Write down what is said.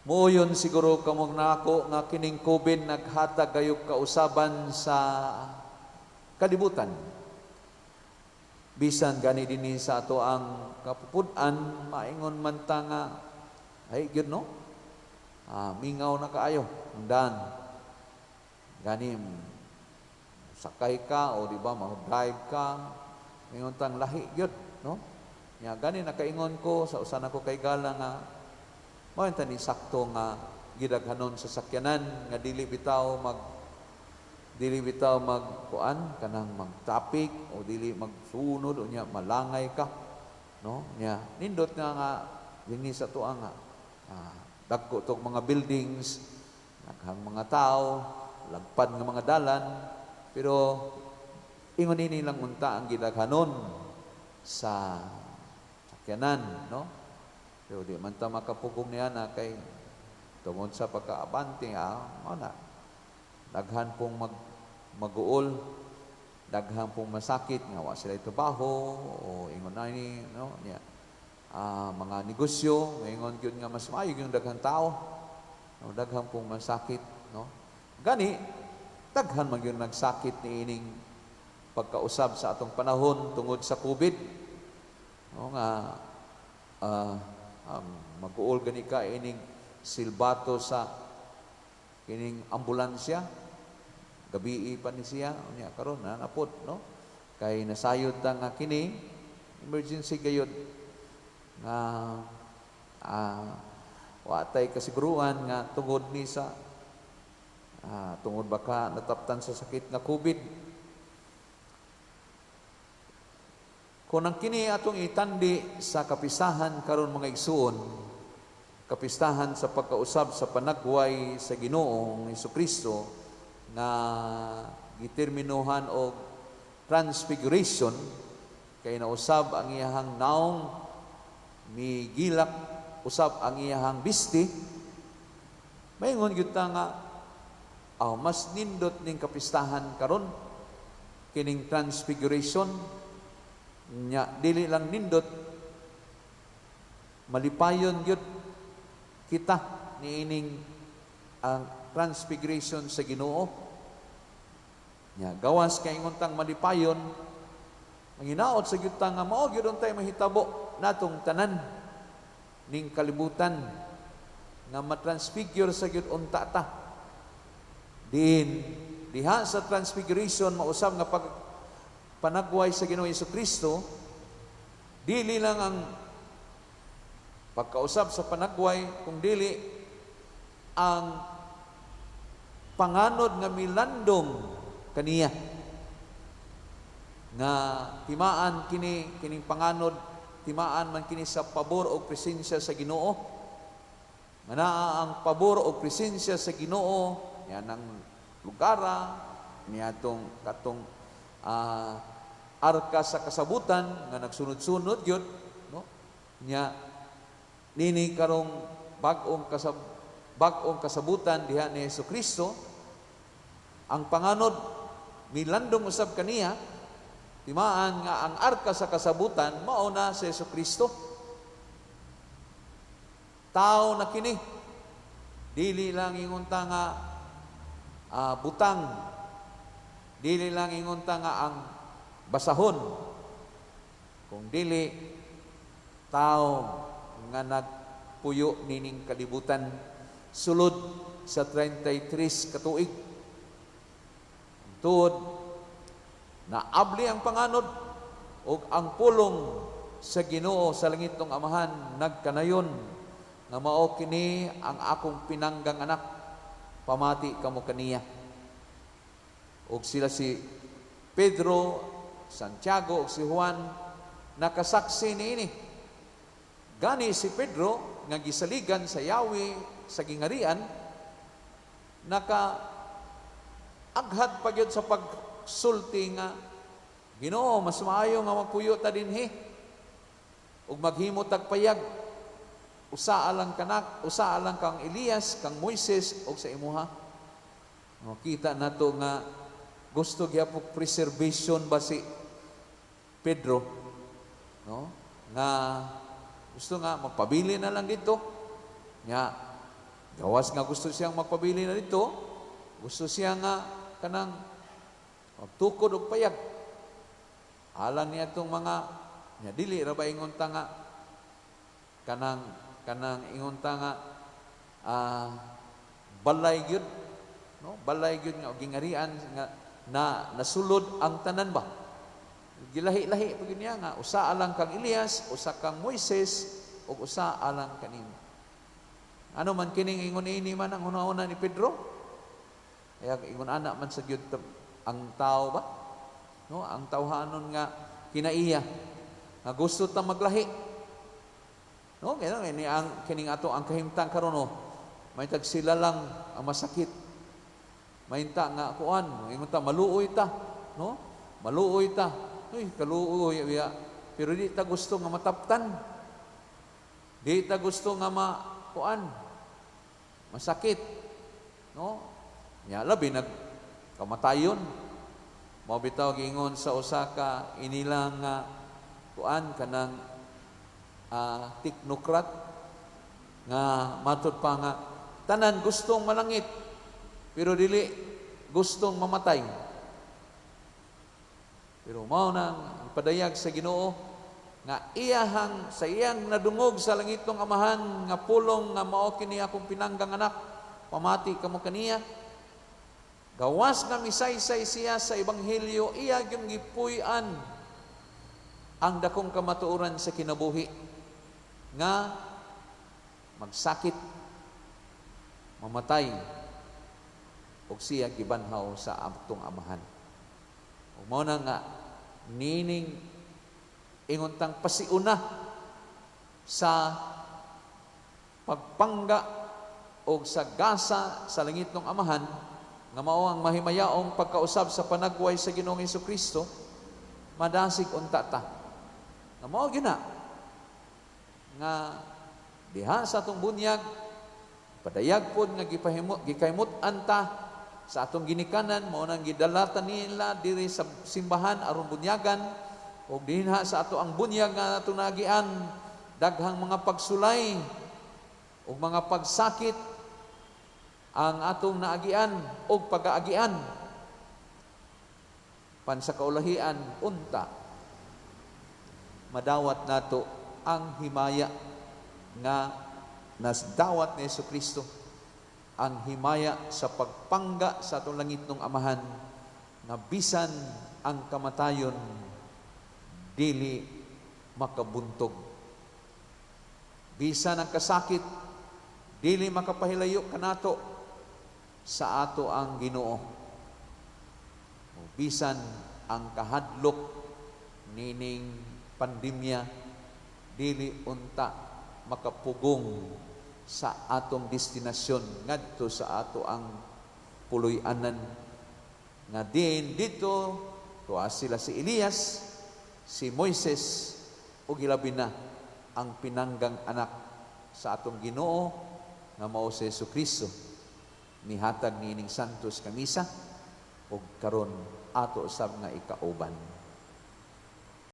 Moyon siguro kamong nako nga kining COVID naghatag kayog kausaban sa kalibutan. Bisan gani dinhi sa ato ang kapupud-an, maingon man ta nga ay gyud, no? Mingaw na kaayo ang daan. Gani sakay ka o di ba mag-drive ka, ingon tang lahi gyud, no? Nya gani nakaingon ko sa usa nako kaigala nga mao ta ni sakto nga gidaghanon sa sakyanan nga dili bitaw mag kuan kanang mag-traffic o dili magsunod o nya malangay ka, no? Nya nindot nga nga dinhi sa atoa nga dagko tog mga buildings, daghang mga tao, lagpad nga mga dalan, pero ingon ini lang unta ang gidaghanon sa sakyanan, no? Pero di man ta makapugong niya na kay tungod sa pagkaabante, mao na daghan pong maguol, daghan pong masakit nga wa sila trabaho o ingon na ni, no? Niya mga negosyo ingon gyud nga mas maayo yung daghang tao, no? Daghan pong masakit, no? Gani daghan man gyud nagsakit niining pagkausab sa atong panahon tungod sa COVID, no? Nga maguol gani ka ining silbato sa kining ambulansya, gabii pa ni siya. Unya karon na napod, no? Kay nasayod ta nga kini emergency gayud nga wa tay kasiguruan nga tungod ni sa tungod baka nataptan sa sakit nga COVID. Kung ang kini atong itandi sa kapistahan karon, mga igsuon, kapistahan sa pagkausab sa panagway sa Ginoong Hesukristo nga giterminuhan og transfiguration kay nausab ang iyahang naong, migilak usab ang iyahang bisti, maingon gyud ta nga mas nindot ning kapistahan karon, kining transfiguration. Nya dili lang nindot, malipayon gyud kita niining ang transfiguration sa Ginoo. Nya gawas kay ingon tang malipayon, manginaot sa gyud ta nga mao gyud untay mahitabo natong tanan ning kalibutan nga matransfigure sa gyud unta ta. Din diha sa transfiguration, mausab nga pag panagway sa Ginoo Kristo, dili lang ang pagkausab sa panagway kung dili ang panganod nga milandong kaniya, nga timaan kini, kining panganod, timaan man kini sa pabor o presensya sa Ginoo, nga naa ang pabor o presensya sa Ginoo yan ang lugara niadtong katong arka sa kasabutan nga nagsunod-sunod gyud, no? Nya nini karong bag-ong kasabutan diha ni Hesukristo, ang panganod milandong usab kaniya, timaan nga ang arka sa kasabutan mao na si Hesukristo. Tao na kini, dili lang ingon ta nga butang, dili lang ingon ta nga ang basahon, kung dili tao nga nagpuyo nining kalibutan sulod sa 33 ka tuig. Tuod naabli ang panganod ug ang pulong sa Ginoo sa langit ng Amahan nagkanayon nga mao kini ang akong pinanggang anak, pamati kamo kaniya. Og sila si Pedro, Santiago ug si Juan nakasaksi niini. Gani si Pedro nga gisaligan sa yawi sa gingarian naka aghat pa gyud sa pagsulti nga, "Ginoo, mas maayo nga magpuyo ta dinhi ug maghimo tag payag, usa alang kanak, usa alang kang Elias, kang Moises ug sa imuha." Makita nato nga gusto gyapon preservation ba si Pedro, no? Nga gusto nga magpabili na lang dito. Nya Gawas nga gusto siyang magpabili na dito, gusto siya nga kanang magtukod og payag. Alang niya itong mga nya dili ra ba ingon ta nga kanang kanang ingon ta nga balay gyud, no, balay gyud nga gingarian nga na nasulod ang tanan ba. Gilahi-lahi pa gyud niya nga usa alang kang Elias, usa kang Moises ug usa alang kanimo. Ano man kining ingon ini man ang hunahuna ni Pedro? Kaya ingon ana man sa gyud ang tao ba? No, ang tawhanon nga kinaiya nga gusto ta maglahi. No, kaya ni ang kining ato ang kahimtang karon, no. May tag sila lang ang masakit. Mainta nga kuan, ingon ta maluoy ta, no? Maluoy ta. Uy, kaluoy ya. Pero di ta gusto nga mataptan. Di ta gusto nga ma kuan, masakit. No? Nya labi nag kamatayon. Mao bitaw giingon sa usa ka inilang nga kuan kanang teknokrat nga matud pa nga tanan gustong malangit pero dili gustong mamatay. Pero mao nang ipadayag sa Ginoo nga iyahang sa iyang nadungog sa langitong Amahan nga pulong nga mao kini akong pinanggang anak, pamati kamo kaniya. Gawas nga misaysay siya sa ebanghelyo, iya gyud gipuy-an ang dakong kamatuoran sa kinabuhi nga magsakit, mamatay ug siya gibanhaw sa atong Amahan. Ug mao na nga nining ingon tang pasiuna sa pagpangga og sa gasa sa langitnong Amahan nga mao ang mahimayaong pagkausab sa panagway sa Ginoong Kristo, madasig unta ta nga mao gina nga diha sa atong bunyag padayag pod nga gipahimo gikahimut-an ta sa atong ginikanan, mao nang gidala ta nila diri sa simbahan aron bunyagan, ug dinha sa ato ang bunyag nga atong naagian daghang mga pagsulay ug mga pagsakit ang atong naagian ug pag-aagian pan sa kaulahian unta madawat nato ang himaya nga nasdawat ni Kristo, ang himaya sa pagpangga sa atong langitnong Amahan nga bisan ang kamatayon dili makabuntog, bisan ang kasakit dili makapahilayo kanato sa ato ang Ginoo, bisan ang kahadlok nining pandemya dili unta makapugong sa atong destinasyon ngadto sa ato ang puloy-anan nga din dito tuwa sila si Elias, si Moises ug ilabi na ang pinanggang anak sa atong Ginoo nga mao si Jesucristo, nihatag niining Santos Kamisa ug karon ato sab nga ikauban.